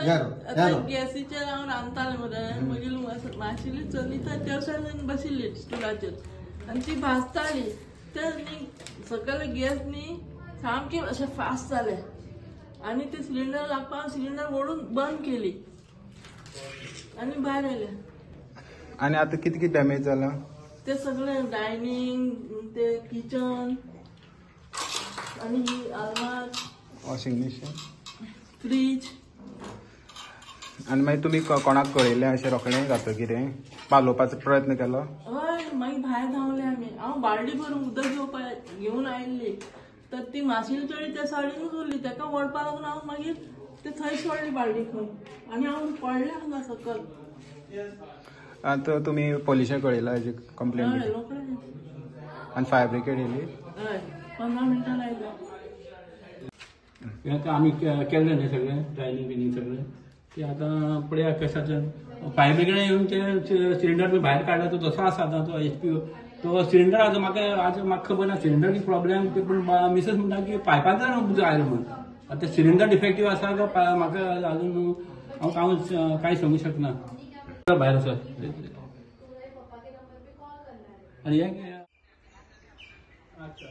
आतां गॅसीचेर हांव रांदतालें मरे. मागीर माशिल्ली चली त्या सायडीन बशिल्ली स्टुलाचेर आनी ती भाजताली. ते न्ही सकयल गॅस न्ही सामकें अशें फास्ट जालें आनी ते सिलिंडर लागपाक सिलिंडर ओडून बंद केली आनी भायर आयले. आनी आतां कितें कितें डॅमेज जाला? ते सगळे डायनींग, ते किचन आनी ही आलमार, वॉशिंग मशीन, फ्रीज. आनी मागीर तुमी कोणाक कळयलें अशें रोखडें जातकीर हें पालोवपाचो प्रयत्न केलो? हय, मागीर भायर धांवले आमी. हांव बालडी भरून उदक घेवपाक घेवन आयिल्ली तर ती माशील चेडी त्या सायडीनूच उरली. ताका वळपा लागून हांव मागीर ते थंय सोडली बालडी खंय आनी हांव पडलें हांगा सकल. आतां तुमी पोलिसाक कळयला हेजी कंप्लेन? हय, रोखडें. आनी फायर ब्रिगेड येयली? हय, 15 मिनटां आयले. हें आमी केल्लें न्ही सगळें डायनींग बिनींग सगळें ते आतां पळया कशाचें फायर ब्रिगेड येवन ते सिलिंडर बी भायर काडला. तो जसो आसा आतां तो एच पी तो सिलिंडर आतां म्हाका आज म्हाका खबर ना सिलिंडर कितें प्रॉब्लेम ते, पूण मिसेस म्हणटा की पायपांतल्यान उदक आयलें म्हूण. आतां सिलिंडर डिफेक्टीव आसा काय म्हाका अजून हांव कांय सांगूंक शकना. भायर आसा आनी हें अच्छा.